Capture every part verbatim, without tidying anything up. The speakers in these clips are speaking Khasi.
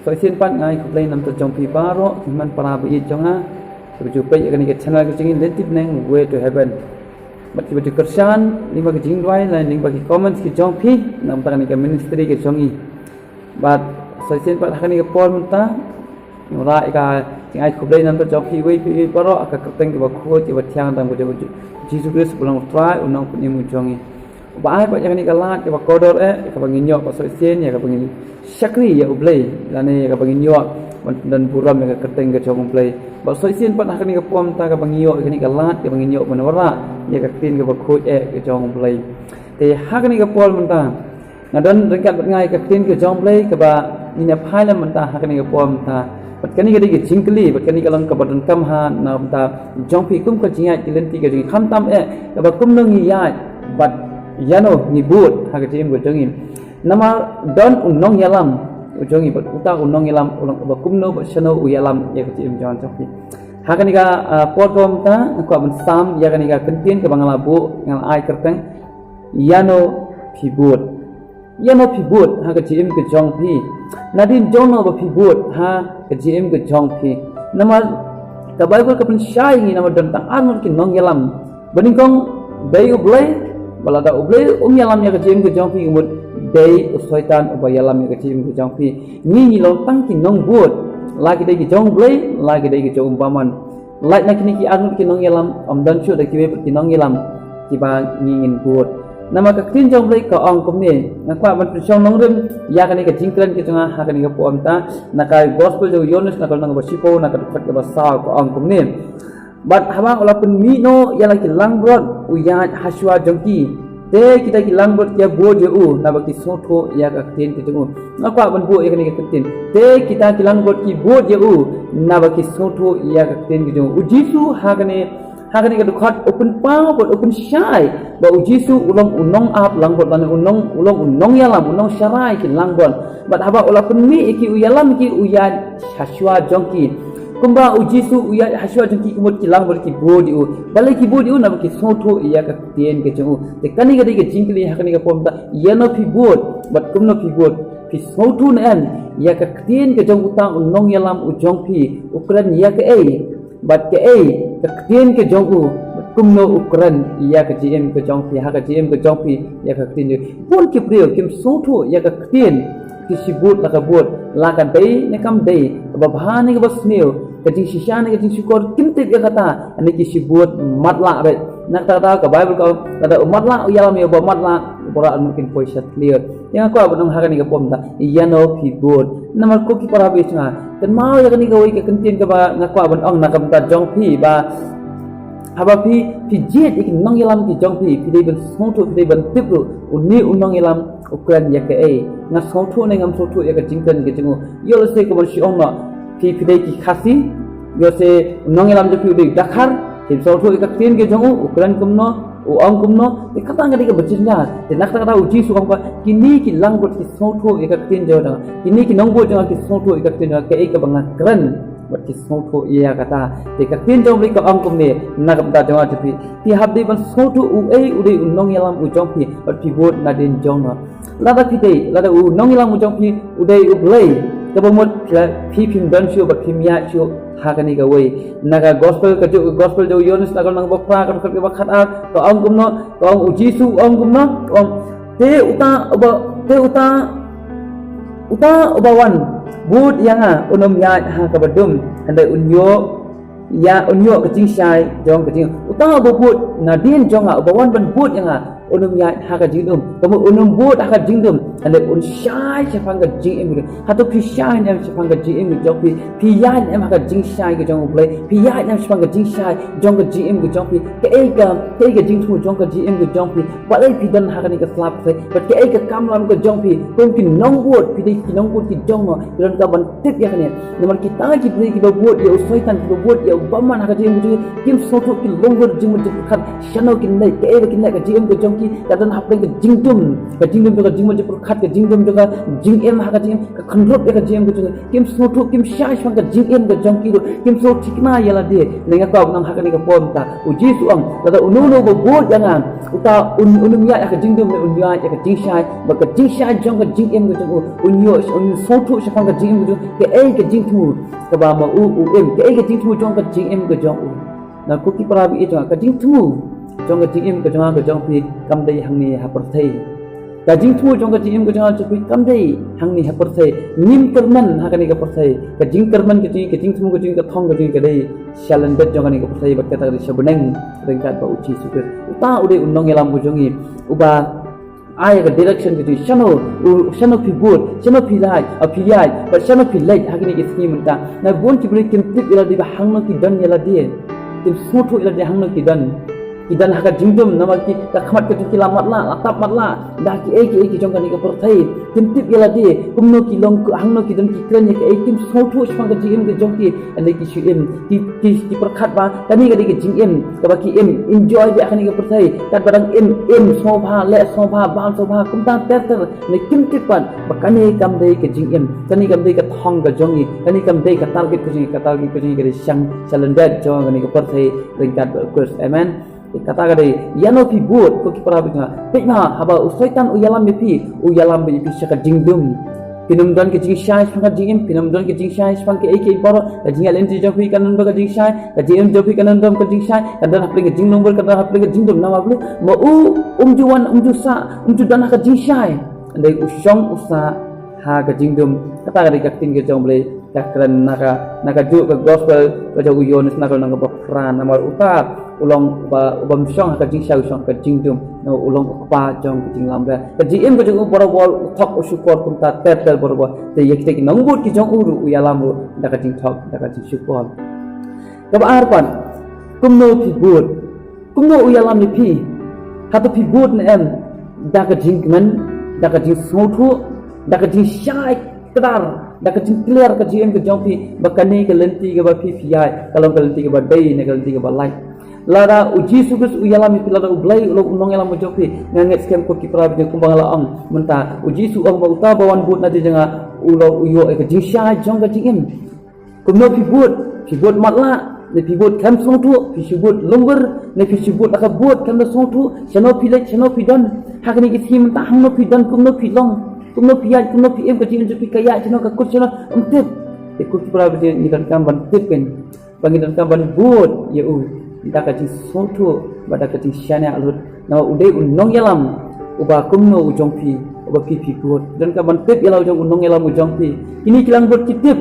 Shisien pat nga ai khublei namar jong phi baroh ki hynmen para ba ïeit jong nga kiba ju peit ïa kane ka channel ka jong ngi Lynti Bneng Way to Heaven. Bad kiba ju kyrshan lyngba ka jingduwai lane lyngba ki comments ki jong phi namar kane ka ministry ka jong ngi. Bad shisien pat ha kane ka por mynta nga wanrah ïa ka jingai khublei namar jong phi iwei pa iwei baroh ha ka kyrteng kaba khuid kaba thiang tam ka jong U Jisu Khrist U Nongpynim U Trai U Nongpynim U jong ngi. Ba ai pat ïa kane ka lad kaba kordor eh kaba ngin ïoh ba shisien ïa kaba ngin shakri ïa U Blei lane ïa kaba ngin ïoh ban pynburom ïa ka kyrteng ka jong U Blei. Ba shisien pat ha kane ka por mynta kaba ngin ïoh ïa kane ka lad kaba ngin ïoh ban wanrah ïa ka ktien kaba khuid eh ka jong U Blei. Te ha kane ka por mynta nga don ryngkat bad nga ïa ka ktien ka jong U Blei kaba ngin ïa phai lem mynta ha kane ka por mynta. Bad kane ka dei ka jingkylli bad kane ka long kaba donkam ha na bynta jong phi kum ka jingïaid ki lynti ka jong ngi khamtam eh kaba kumno ngi ïaid bad ïano ngi bud ha ka jingim ka jong ngi. Namar don u nongïalam u jong ngi bad uta u nongïalam u long uba kumno bad shano u ïalam ïa ka jingim jong phi. Ha kane ka por kaba mynta nga kwah ban sam ïa kane ka kyntien kaba nga la buh nga la ai kyrteng ïano phi bud. Ïano phi bud ha ka jingim ka jong phi. Nadien jong no ba phi bud ha ka jingim ka jong phi. Namar ka Baibl ka pynshai ngi namar don tang ar ngut ki nongïalam. Ba nyngkong dei U Blei, ba lada U Blei um ïalam ïa ka jingim ka jong phi ka mut dei u Soitan uba ïalam ïa ka jingim ka jong phi. Ngi ngi long tang ki nongbud, la ki dei ki jong U Blei la ki dei ki jong u bymman. Lait na kine ki ar ngut ki nongïalam ym don shuh da kiwei pat ki nongïalam kiba ngi ngin bud. Namar ka ktien jong U Blei ka ong kumne, nga kwah ban pynshong nongrim ïa kane ka jingkren ka jong nga ha kane ka por mynta na ka gospel jong u Ïoannis na ka lynnong kaba shiphew na ka dkhot kaba saw ka ong kumne. Bad haba u la pynmih noh ïa la ki langbrot u ïaid ha shuwa jong ki. Te kita ki langbrot ki ïa bud ïa u naba ki sngewthuh ïa ka ktien ka jong u. Nga kwah ban buh ïa kane ka ktien. Te kita ki langbrot ki bud ïa u naba ki sngewthuh ïa ka ktien ka jong u. U Jisu ha kane ha kane ka dkhot u pynpaw bad u pynshai ba U Jisu u long u nongap langbrot lane u nong u long u nongïalam u nongsharai ki langbrot. Bad haba u la pynmih ïa ki u ïalam ïa ki u ïaid ha shuwa jong ki. Kumba U Jisu u ïaid ha shuwa jong ki ka mut ki langbrot ki bud ïa u. Balei ki bud ïa u naba ki sngewthuh ïa ka ktien ka jong u. Te kane ka dei ka jingkylli ha kane ka por mynta ïano phi bud bad kumno phi bud. Phi sngewthuh ne em ïa ka ktien ka jong uta u nongïalam u jong phi u kren ïa kaei. Bad kaei ka ktien ka jong u bad kumno u kren ïa ka jingim ka jong phi ha ka jingim ka jong phi ïa ka ktien jong u. Bun ki briew kim sngewthuh ïa ka ktien. Ki shibud la ka bud la ka dei ne kam dei kaba bha ne kaba sniew ka jingshisha ne ka jingshukor kim tip ïa kata. Ane ki shibud matlah bad na kata kata ka Baibl ka ong lada u matlah u ïalam ïa uba matlah uba rah kin poi sha tliar. Ïa nga kwah ban ong ha kane ka por mynta ïano phi bud. Namar ko ki para bangeit nga kynmaw ïa kane kawei ka kyntien kaba nga kwah ban ong na ka bynta jong phi ba haba phi phi jied ïa ki nongïalam ki jong phi phi dei ban sngewthuh phi dei ban tip ruh une u nongïalam u kren ïa kaei. Nga sngewthuh ne ngam sngewthuh ïa ka jingkren ka jong u. Ïoh lehse kumno shu ong noh phi phi dei ki Khasi. Ïoh lehse u nongïalam jong phi u dei u Dkhar. Phim sngewthuh ïa ka ktien ka jong u u kren kumno u ong kumno. Te kata ka dei kaba jynjar. Te na kata kata U Jisu u ong ba kine ki langbrot ki sngewthuh ïa ka ktien jong nga. Kine ki nongbud jong nga ki sngewthuh ïa ka ktien jong nga kaei kaba nga kren. Bad ki sngewthuh ïa kata. Te ka ktien jong U Blei ka ong kumne na ka bynta jong nga jong phi. Phi hap dei ban sngewthuh uei u dei u nongïalam u jong phi bad phi bud nadien jong nga. Lada phi dei lada u nongïalam u jong phi u dei U Blei kaba mut phi phim don shuh bad phim ïaid shuh ha kane kawei. Na ka gospel ka jong gospel jong u Ïoannis na ka lynnong kaba phra ka dkhot kaba khatar ka ong kumno ka ong U Jisu u ong kumno ka ong te uta uba te uta uta uba wan bud ïa nga un ym ïaid ha kaba dum hynrei un ïoh ïa un ïoh ka jingshai jong ka jing uta uba bud nadien jong nga uba wan ban bud ïa nga un ym ïaid ha ka jingdum. Ka mut un ym bud ha ka jingdum hynrei un shai shaphang ka jingim ka jong. Hato phi shai ne em shaphang ka jingim ka jong phi? Phi ïaid ne em ha ka jingshai ka jong U Blei? Phi ïaid ne em shaphang ka jingshai jong ka jingim ka jong phi? Kaei ka kaei ka jingthmu jong ka jingim ka jong phi? Balei phi don ha kane ka slap phi? Bad kaei ka kamram ka jong phi kum ki nongbud? Phi dei ki nongbud ki jong mo ki donkam ban tip ïa kane. Namar kita ki briew kiba bud ïa u Soitan kiba bud ïa u bymman ha ka jingim ka jong ki kim sngewthuh ki long bud jingmut jingpyrkhat shano kin leit kaei ba kin leit ka jingim ka jong Ka don hapdeng ka jingdum, ka jingdum jong ka jingmut jingpyrkhat, ka jingdum jong ka jingim ha ka jingim, ka khynrut ïa ka jingim ka jong ki. Kim sngewthuh, kim shai shaphang ka jingim ka jong ki ruh, kim sngewthuh thikna ïa lade. Nangta ka ong ha kane ka por mynta, u Jisu u ong, lada uno uno uba bud ïa nga, uta un, un ym ïaid ha ka jingdum, un ïaid ha ka jingshai, bad ka jingshai jong ka jingim ka jong u, un ïoh, un sngewthuh shaphang ka jingim ka jong u, kaei ka jingthmu kaba ma u u im, kaei ka jingthmu jong ka jingim ka jong u. Na ko ki para bangeit jong nga, ka jingthmu jong ka jingim ka jong nga ka jong phi kam dei hangne ha pyrthei. Ka jingthmu jong ka jingim ka jong nga jong phi kam dei hangne ha pyrthei. Ngim kyrmen ha kane ka pyrthei. Ka jingkyrmen ka jong ngi, ka jingthmu ka jong ngi, ka thong ka jong ngi ka dei sha lyndet jong kane ka pyrthei bad kata ka dei sha bneng ryngkat bad u Jisu Khrist. Uta u dei u nongïalam ka jong ngi uba ai ka direction ka jong ngi, shano, u, shano phi bud, shano phi leit, a phi ïaid, bad shano phi leit ha kine ki sngi mynta. Na bun ki briew kim tip ïa lade ba hangno ki don ïa lade. Kim sngewthuh ïa lade hangno ki don. Ki don ha ka jingdum namar ki, ka khmat ka jong ki la matlah, la tap matlah da kiei kiei ki jong kane ka pyrthei. Kim tip ïa lade kumno ki long, hangno ki don, ki kren ïa kaei, kim sngewthuh shaphang ka jingim ka jong ki. Hynrei ki shu im, ki, ki, ki pyrkhat ba kane ka dei ka jingim kaba ki im, enjoy beit ha kane ka pyrthei. Katba dang im, im sngewbha, leh sngewbha, bam sngewbha, kumta ter ter. Hynrei kim tip pat ba kane kam dei ka jingim, kane kam dei ka thong ka jong ngi, kane kam dei ka target ka jong ngi. Ka target ka jong ngi ka dei sha, sha lyndet jong kane ka pyrthei ryngkat bad u Khrist. Amen. Te kata ka dei, ïano phi bud, ko ki para bangeit jong nga. Peit ma, haba u Soitan u ïalam ïa phi, u ïalam ïa phi sha ka jingdum. Phin ym don ka jingshai shaphang ka jingim, phin ym don ka jingshai shaphang kaei kaei baroh. Ka jingïaid lynti jong phi kan don ba ka jingshai, ka jingim jong phi kan don ba ka jingshai, kan don hapdeng ka jinglong bad kan don hapdeng ka jingdum. Namar balei? Ma u um ju wan, um ju sah, um ju don ha ka jingshai. Hynrei u shong u sah ha ka jingdum. Kata ka dei ka ktien ka jong U Blei. Ka kren na ka, na kajuh ka gospel ka jong u Ïoannis na ka lynnong kaba phra, namar uta u long uba, uba ym shong ha ka jingshai, u shong ha ka jingdum, namar u long u kpa jong ka jinglamler. Ka jingim ka jong u barabor u thok u shukor kumta ter ter barabor. Te ïa kita ki nongbud ki jong u ruh u ïalam ruh da ka jingthok, da ka jingshukor. Kaba ar pat, kumno phi bud? Kumno u ïalam ïa phi? Hato phi bud ne em da ka jingkmen, da ka jingsngewthuh, da ka jingshai kdar, da ka jingkler ka jingim ka jong phi ba kane ka lynti kaba phi phi ïaid ka long ka lynti kaba dei ne ka lynti kaba lait? Lada u Jisu Khrist u ïalam ïa phi, lada U Blei u long u nongïalam jong phi, nga ngeit skhem ko ki para bangeit, kumba nga la ong mynta, u Jisu u ong ba uta ba wan bud na jong nga u long u ïoh ïa ka jingshai jong ka jingim. Kumno phi bud? Phi bud matlah, ne phi bud khlem sngewthuh? Phi shu bud lumbar, ne phi shu bud la ka bud khlem da sngewthuh? Shano phi leit, shano phi don ha kine ki sngi mynta, hangno phi don, kumno phi long, kumno phi ïaid, kumno phi im, ka jingim jong phi ka ïaid shano, ka kut shano, ym tip. Te ko ki para bangeit, ngi donkam ban tip kein, ba ngi donkam ban bud ïa u da ka jingsngewthuh bad da ka jingshaniah lut. Namar u dei u nongïalam uba kumno u jong phi, uba phi phi bud. Donkam ban tip ïa la u jong u nongïalam u jong phi. Kine ki langbrot ki tip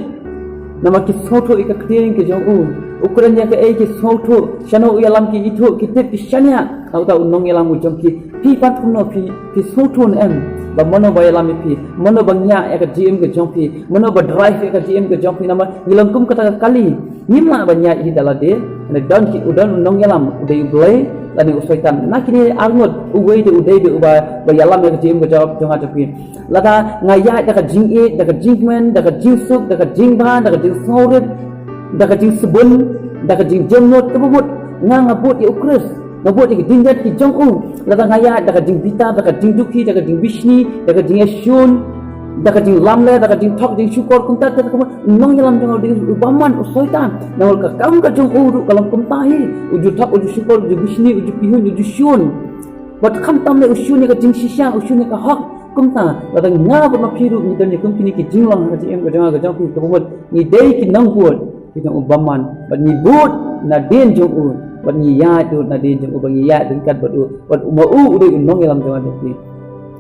namar ki sngewthuh ïa ka ktien ka jong u. U kren ïa kaei ki sngewthuh, shano u ïalam ki ithuh, ki tip, ki shaniah. Namar uta u nongïalam u jong ki. Phi pat kumno phi, phi sngewthuh ne em ba mano ba ïalam ïa phi, mano ba ñiah ïa ka jingim ka jong phi, mano ba drive ïa ka jingim ka jong phi? Namar ngi long kum kata ka kali. Ngim lah ban ïaid hi da lade, ne don ki, u don u nongïalam, u dei U Blei lane u Soitan. Na kine arngut, uwei te u dei, dei uba, ba ïalam ïa ka jingim ka jong, jong nga jong phi. Lada nga ïaid da ka jingïeit, da ka jingkmen, da ka jingsuk, da ka jingbha, da ka jingsngewrit, da ka jingsbun, da ka jingjemnud, kaba mut nga, nga bud ïa u Khrist. Nga bud ïa ki dynjat ki jong u. Lada nga ïaid da ka jingbitar, da ka jingduh ki, da ka jingbishni, da ka jingïashun, da ka jinglamler, da ka jingthok jingshukor, kumta te ka mut u nongïalam jong nga u dei u bymman, u Soitan. Namar ka kam ka jong u ruh ka long kumta hi. U ju thok, u ju shukor, u ju bishni, u ju pihuiñ, u ju shun. Bad khamtam lei u shun ïa ka jingshisha, u shun ïa ka hok. Kumta lada nga bad ma phi ruh ngi don ïa kum kine ki jinglong ha ka jingim ka jong nga ka jong phi, kaba mut ngi dei ki nongbud ki jong u bymman, bad ngi bud nadien jong u, bad ngi ïaid ruh nadien jong u, bad ngi ïaid ryngkat bad u, bad ma u u dei u nongïalam jong nga jong phi.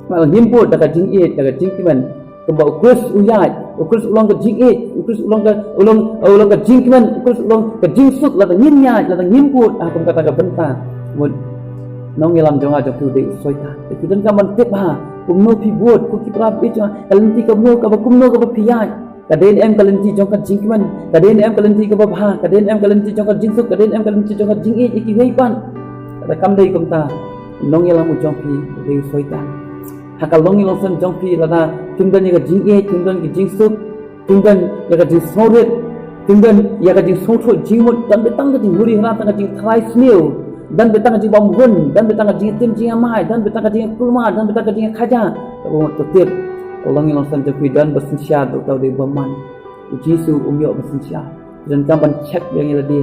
Bad ngim bud da ka jingïeit, da ka jingkmen, kumba u Khrist u ïaid. U Khrist u long ka jingïeit, u Khrist u long ka, u long, u long ka jingkmen, u Khrist u long ka jingsuk. Lada ngim ïaid, lada ngim bud ha kum kata ka bynta, mut nongïalam jong nga jong phi u dei u Soitan. Te phi donkam ban tip bha kumno phi bud, ko ki para bangeit jong nga, ka lynti kaba kumno, kaba kumno kaba phi ïaid. Ka dei ne em ka lynti jong ka jingkmen, ka dei ne em ka lynti kaba bha, ka dei ne em ka lynti jong ka jingsuk, ka dei ne em ka lynti jong ka jingïeit ïa kiwei pat. Lada kam dei kumta, u nongïalam u jong phi u dei u Soitan. Ha ka longïing longsem jong phi lada phim don ïa ka jingïeit, phim don ïa ka jingsuk, phim don ïa ka jingsngewrit, phim don ïa ka jingsngewthuh jingmut, don beit tang ka jingmuri hra, tang ka jingtharai sniew. Don beit tang ka jingbymhun, don beit tang ka jingtim jingmai, don beit tang ka jingkulmar, don beit tang ka jingkhaja. Tangba to tip, ka longïing longsan jong phi don ba synshar da uta u dei u bymman. U Jisu um ïoh ban synshar. Phi donkam ban check biang ïa lade.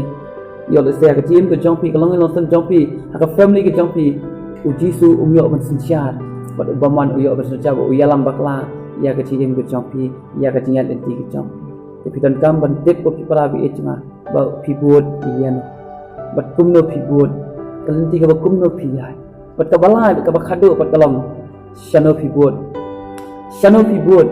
Ïoh lehse ha ka jingim ka jong phi, ka longïing longsan jong phi, ha ka family ka jong phi, u Jisu um ïoh ban synshar. Bad u bymman u ïoh ban synshar, bad u ïalam bakla ïa ka jingim ka jong phi, ïa ka jingïaid lynti ka jong phi. Te phi donkam ban tip ko ki para baieit jong nga, ba phi bud ïano, bad kumno phi bud, ka lynti kaba kumno phi ïaid. Bad kaba lai, bad kaba khadduh, bad ka long, shano phi bud, shano phi bud,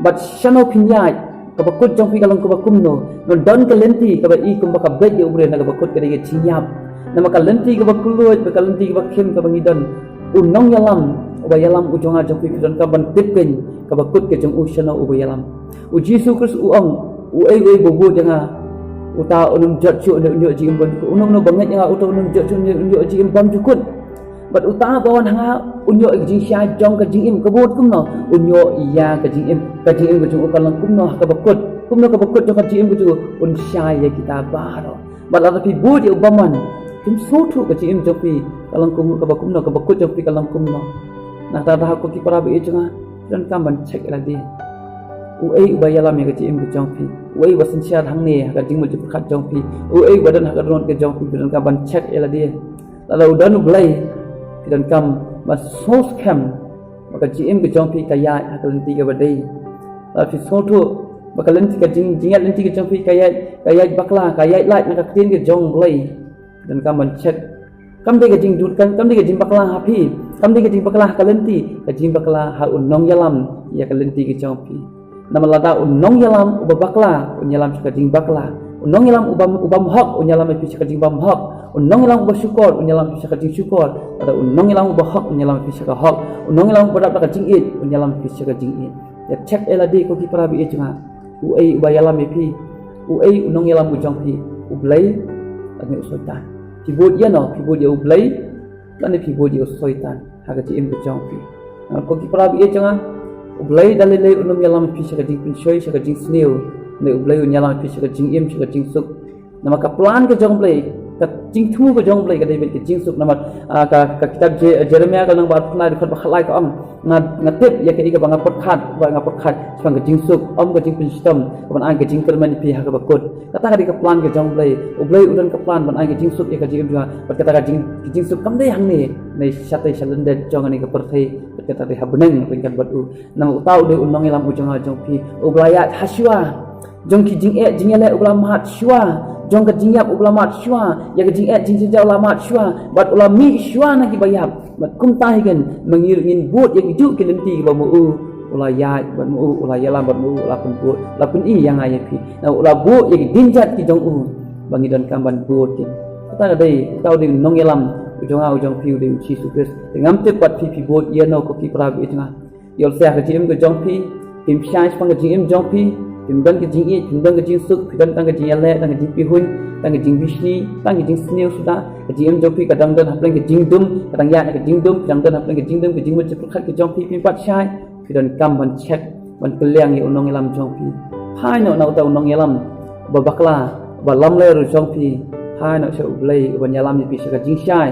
bad shano phin ïaid. Kaba kut jong phi ka long kaba kumno? Namar don ka lynti kaba i kumba ka beit ïa u briew, na kaba kut ka dei ka jingïap. Namar ka lynti kaba kylluid bad ka lynti kaba khim kaba ngi don, u nongïalam uba ïalam u jong nga jong phi, phi donkam ban tip keiñ kaba kut ka jong u shano uba ïalam. U Jisu Khrist u ong, uei uei ba bud ïa nga, uta un ym jot shuh un ïoh jingim bymjukut. Uno uno ba ngeit ïa nga, uta un ym jot shuh un ïoh jingim bymjukut. Bad uta ba wan ha nga un ïoh ïa ka jingshai jong ka jingim. Kaba mut kumno? Un ïoh ïa ka jingim. Ka jingim ka jong u kan long kumno? Ha kaba kut. Kumno kaba kut jong ka jingim ka jong u? Un shai ïa kita baroh. Bad lada phi bud ïa u bymman, phim sngewthuh ka jingim jong phi ka long kum, kaba kumno, kaba kut jong phi ka long kumno. Nangta da ko ki para baieit jong nga, phi donkam ban check ïa lade. Uei uba ïalam ïa ka jingim ka jong phi? Uei uba synshar hangne ha ka jingmut jingpyrkhat jong phi? Uei uba don ha ka dohnud ka jong phi? Phi donkam ban check ïa lade. Lada u don U Blei, phi donkam ban sngewskhem ba ka jingim ka jong phi ka ïaid ha ka lynti kaba dei. Lada phi sngewthuh ba ka lynti, ka jing, jingïaid lynti ka jong phi ka ïaid, ka ïaid bakla, ka ïaid lait na ka ktien ka jong U Blei, phi donkam ban check. Kam dei ka jingdut, kam, kam dei ka jingbakla ha phi, kam dei ka jingbakla ha ka lynti, ka jingbakla ha u nongïalam ïa ka lynti ka jong phi. Namar lada u nongïalam uba bakla un ïalam sha ka jingbakla, u nongïalam uba, u bymhok un ïalam ïa phi sha ka jingbymhok, u nongïalam uba shukor un ïalam ïa phi sha ka jingshukor, lada u nongïalam uba hok un ïalam ïa phi sha ka hok, u nongïalam uba dap da ka jingïeit un ïalam ïa phi sha ka jingïeit. Ïa check ïa lade ko ki para baieit jong nga. Uei uba ïalam ïa phi? Uei u nongïalam u jong phi? U Blei lane u Soitan? Phi bud ïano? Phi bud ïa U Blei lane phi bud ïa u Soitan ha ka jingim ka jong phi? Namar ko ki para baieit jong nga, U Blei da lei lei un ym ïalam ïa phi sha ka jingpynshoi, sha ka jingsniew. Lane U Blei un ïalam ïa phi sha ka jingim, sha ka jingsuk. Namar ka plan ka jong U Blei, ka jingthmu ka jong U Blei ka dei beit ka jingsuk. Namar, ah, ka, ka kitab Je-, Jeremiah ka lynnong ba arphew khyndai dkhot ba khatlai ka ong, nga, nga tip ïa kaei kaba nga pyrkhat, ba nga pyrkhat shaphang ka jingsuk, ym ka jingpynshitom, kaban ai ka jingkyrmen ïa phi ha kaba kut. Kata ka dei ka plan ka jong U Blei. U Blei u don ka plan ban ai ka jingsuk ïa ka jingim jong nga. Bad kata ka jing, ka jingsuk kam dei hangne, ne shatei sha lyndet jong kane ka pyrthei, bad kata dei ha bneng ryngkat bad u. Namar uta u dei u nongïalam u jong nga jong phi, uba la ïaid ha shuwa. Jong ki jingeh jingïaleh uba la mad shuwa, jong ka jingïap uba la mad shuwa, ïa ka jingeh jingjynjar uba la mad shuwa, bad u la mih shuwa na kiba ïap. Bad kumta hi keiñ ma ngi ruh ngin bud ïa kijuh ki lynti kiba ma u u la ïaid, bad ma u u la ïalam, bad ma u u la pynbud, la pyni ïa nga ïa phi. Na u la bud ïa ki dienjat ki jong u ba ngi donkam ban bud keiñ. Kata ka dei, uta u dei u nongïalam u jong nga u jong phi, u dei u Jisu Khrist. Te ngam tip pat phi, phi bud ïano ko ki para baieit jong nga. Ïoh lehse ha ka jingim ka jong phi, phim shai shaphang ka jingim jong phi, phim don ka jingïeit, phim don ka jingsuk, phi don tang ka jingïaleh, tang ka jingpihuiñ, tang ka jingbishni, tang ka jingsniew suda. Ka jingim jong phi ka dang don hapdeng ka jingdum, ka dang ïaid na ka jingdum, ka dang don hapdeng ka jingdum, ka jingmut jingpyrkhat ka jong phi phim pat shai. Phi donkam ban check, ban kylliang ïa u nongïalam jong phi. Phai noh na uta u nongïalam uba bakla, uba lamler u jong phi. Phai noh sha U Blei uban ïalam ïa phi sha ka jingshai,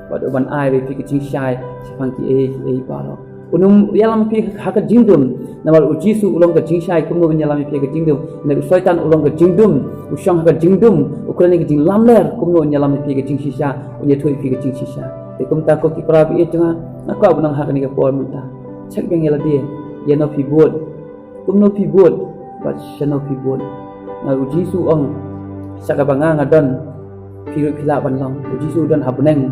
bad uban ai ïa phi ka jingshai shaphang kiei kiei baroh. Un ym ïalam ïa phi ha ka jingdum. Namar u Jisu u long ka jingshai, kumno un ïalam ïa phi ha ka jingdum? Namar u Soitan u long ka jingdum, u shong ha ka jingdum, u kren ïa ka jinglamler, kumno un ïalam ïa phi ha ka jingshisha? Un ïathuh ïa phi ha ka jingshisha. Te kumta ko ki para baieit jong nga, nga kwah ban ong ha kane ka por mynta, check biang ïa lade, ïano phi bud, kumno phi bud, bad shano phi bud. Namar u Jisu u ong, sha kaba nga nga don, phi ruh phi lah ban long. U Jisu u don ha bneng.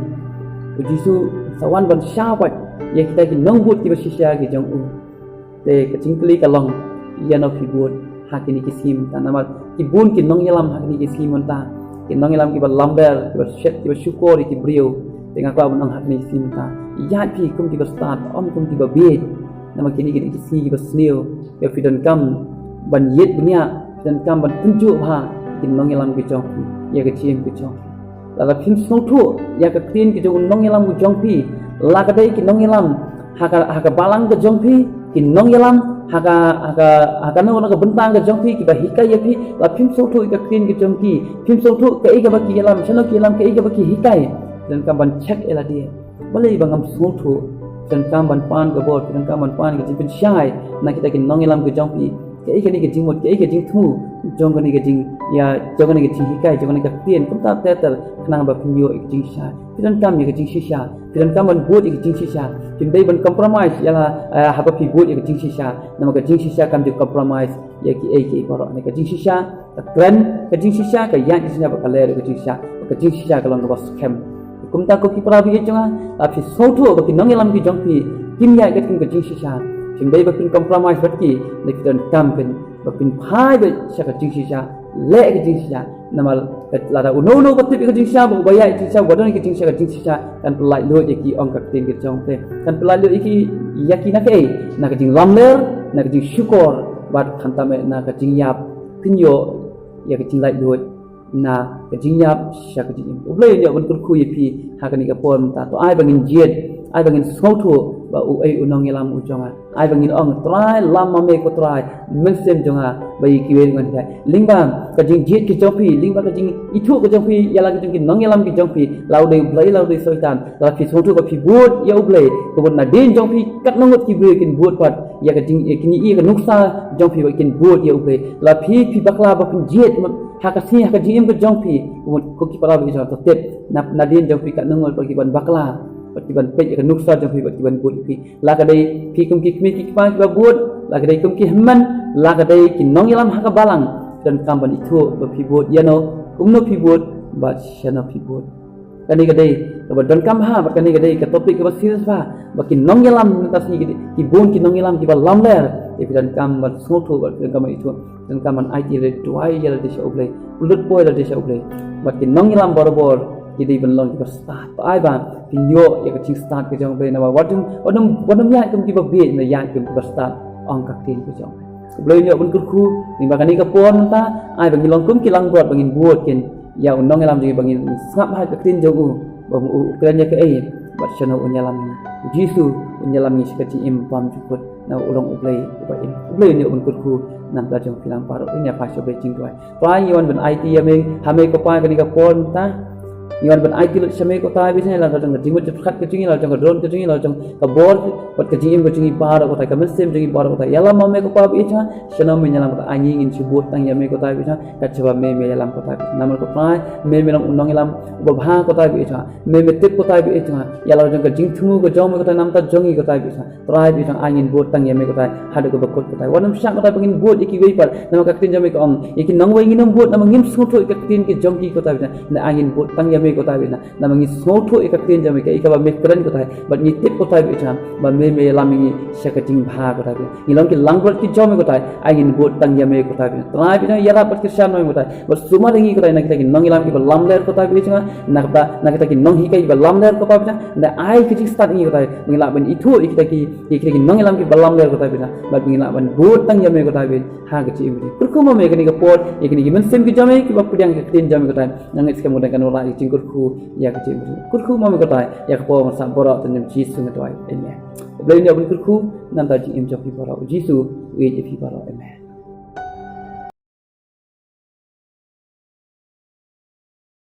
U Jisu u sa wan ban shah pat ïa kita ki nongbud kiba shisha ki jong u. Te ka jingkylli ka long, ïano phi bud ha kine ki sngi mynta? Namar ki bun ki nongïalam ha kine ki sngi mynta, ki nongïalam kiba lamler, kiba shet, kiba shukor ïa ki briew. Te nga kwah ban ong ha kine ki sngi mynta, ïaid phi kum kiba stad, ym kum kiba bieit. Namar kine ki dei ki sngi kiba sniew. Ïa phi donkam ban ïeit bniah, phi donkam ban tynjuh bha ïa ki nongïalam ki jong phi, ïa ka jingim ki jong phi. Lada phim sngewthuh ïa ka ktien ki jong u nongïalam u jong phi, la ka dei ki nongïalam ha ka, ha ka balang ka jong phi, ki nongïalam ha ka, ha ka, ha kano kano ka bynta ka jong phi kiba hikai ïa phi, la phim sngewthuh ïa ka ktien ki jong ki, phim sngewthuh kaei kaba ki ïalam, shano ki ïalam, kaei kaba ki hikai. Phi donkam ban check ïa lade. Balei ba ngam sngewthuh? Phi donkam ban pan ka bor, phi donkam ban pan ka jingpynshai na kita ki nongïalam ki jong phi. Kaei kane ka jingmut, kaei ka jingthmu jong kane ka jing, ïa, jong kane ka jinghikai, jong kane ka ktien, kumta ter ter, khnang ba phin ïoh ïa ka jingshisha. Phi donkam ïa ka jingshisha, phi donkam ban bud ïa ka jingshisha. Phim dei ban compromise ïa la, eh, haba phi bud ïa ka jingshisha. Namar ka jingshisha kam ju compromise ïa kiei kiei baroh. Kane ka jingshisha ka kren ka jingshisha, ka ïaid ka jingshisha, bad ka ler ka jingshisha. Ka jingshisha ka long kaba skhem. Kumta ko ki para baieit jong nga, lada phi sngewthuh ba ki nongïalam ki jong phi kim ïaid katkum ka jingshisha, phim dei ba phin compromise bad ki, lada phi donkam phin, ba phin phai beit sha ka jingshisha, leh ka jingshisha. Namar lada uno uno ba tip ïa ka jingshisha, ba uba ïaid ka jingshisha, uba don ka jingshisha, ka jingshisha kan pyllait lut ïa ki, ong ka ktien ka jong phi. Kan pyllait lut ïa ki, ïa ki na kaei? Na ka jinglamler, na ka jingshukor, bad khamtam eh na ka jingïap. Phin ïoh ïa ka jinglaitluid na ka jingïap sha ka jingim. U Blei un ïoh ban kyrkhu ïa phi ha kane ka por mynta. To ai ba ngin jied, ai ba ngin sngewthuh ba uei u nongïalam u jong nga. Ai ba ngin ong, Trai, lam ma me ko Trai, mynsiem jong nga, ba ïa kiwei ngan hikai. Lyngba ka jingjied ka jong phi, lyngba ka jingithuh ka jong phi ïa la ka jong ki nongïalam ki jong phi, la u dei u Blei, la u dei u Soitan. Lada phi sngewthuh ba phi bud ïa u Blei, ka bud nadien jong phi katno ngut ki briew kin bud pat ïa ka jing, ïa kine, ïa ka nuksa jong phi, ba kin bud ïa u Blei. Lada phi, phi bakla ba phin jied ha ka sngi, ha ka jingim ka jong phi, ka bud, ko ki para baieit jong nga, to tip, na, nadien jong phi katno ngut pat ki ban bakla, pat ki ban peit ïa ka nuksa jong phi, pat ki ban bud ïa phi. La ka dei phi kum ki kmie ki kpa kiba bud, la ka dei kum ki hynmen, la ka dei ki nongïalam ha ka balang, donkam ban ithuh ba phi bud ïano, kumno phi bud, bad shano phi bud. Kane ka dei kaba donkam bha, bad kane ka dei ka topic kaba serious bha, ba ki nongïalam mynta sngi ki dei, ki bun ki nongïalam kiba lamler, te phi donkam ban sngewthuh, bad phi donkam ban ithuh, phi donkam ban aiti ïa lade, duwai ïa lade sha u Blei, pynlut poi ïa lade sha u Blei. Bad ki nongïalam barabor ki dei ban long kiba stad. Ba ai ba phin ïoh ïa ka jingstad ka jong u Blei, namar wat nym, wat nym, wat nym ïaid kum kiba bieit, hynrei ïaid kum kiba stad, ong ka ktien ka jong u Blei. U Blei un ïoh ban kyrkhu, lyngba kane ka por mynta, ai ba ngin long kum ki langbrot, ba ngin bud kin ïa u nongïalam jong ngi, ba ngin sngap ha ka ktien jong u, ba u, u kren ïa kaei, bad shano un ïalam ngi. U Jisu un ïalam ngi sha ka jingim bymjukut, namar u long U Blei uba im. U Blei un ïoh ban kyrkhu na ka bynta jong phi lang baroh. Ngin ïa phai sha U Blei jingduwai. Trai, ngi wan ban aiti ïa me, ha me ko Pa, kane ka por mynta. Ngi wan ban aiti lut sha me ko Trai baieit, la ka jong ka jingmut jingpyrkhat ka jong ngi, la ka jong ka drone ka jong ngi, la ka jong ka bor bad ka jingim ka jong ngi baroh ko Trai, ka mynsiem jong ngi baroh ko Trai. Ïalam ma me ko Pa baieit, shano me ïalam ko Trai, ai ngi ngin shu bud tang ïa me ko Trai baieit, kat shaba me me ïalam ko Trai baieit. Namar ko Trai, me me long u nongïalam uba bha ko Trai baieit. Me me tip ko Trai baieit, ïa la ka jong ka jingthmu ka jong me ko Trai, na ka bynta jong ngi ko Trai baieit. Trai baieit, ai ngin bud tang ïa me ko Trai, haduh kaba kut ko Trai. Wat nym shah ko Trai ba ngin bud ïa kiwei pat, namar ka ktien jong me ka ong, ïa ki nongwei ngin ym bud, namar ngim sngewthuh ïa ka ktien ka jong ki ko Trai baieit. Ai ngin bud tang ïa me ko Trai baieit, namar ngi sngewthuh ïa ka ktien jong me, kaei kaba me kren ko Trai, bad ngi tip ko Trai baieit, ba me me ïalam ïa ngi sha ka jingbha ko Trai baieit. Ngi long ki langbrot ki jong me ko Trai, ai ngin bud tang ïa me ko Trai baieit. Trai baieit, ïarap bad kyrshan ma me ko Trai, bad sumar ïa ngi ko Trai na kita ki nongïalam kiba lamler ko Trai baieit, na kata, na kita ki nonghikai kiba lamler ko Trai baieit. Nda ai ka jingstad ïa ngi ko Trai, ba ngin lah ban ithuh ïa kita ki, ïa kita ki nongïalam kiba lamler ko Trai baieit, bad ba ngin lah ban bud tang ïa me ko Trai baieit, ha ka jingim. Kyrkhu ma me kane ka por, ïa kine ki mynsiem ki jong me kiba pdiang ka ktien jong me ko Trai. Nga ngeit skhem ko Trai kan wanrah ïa ka jingkyrkhu ïa ka jingim. Kyrkhu ma me ko Trai ïa ka por, ngan sa baroh, ha kyrteng Jisu nga duwai. Amen. U Blei un ïoh ban kyrkhu na ka bynta jingim jong phi baroh. U Jisu u ïeit ïa phi baroh. Amen.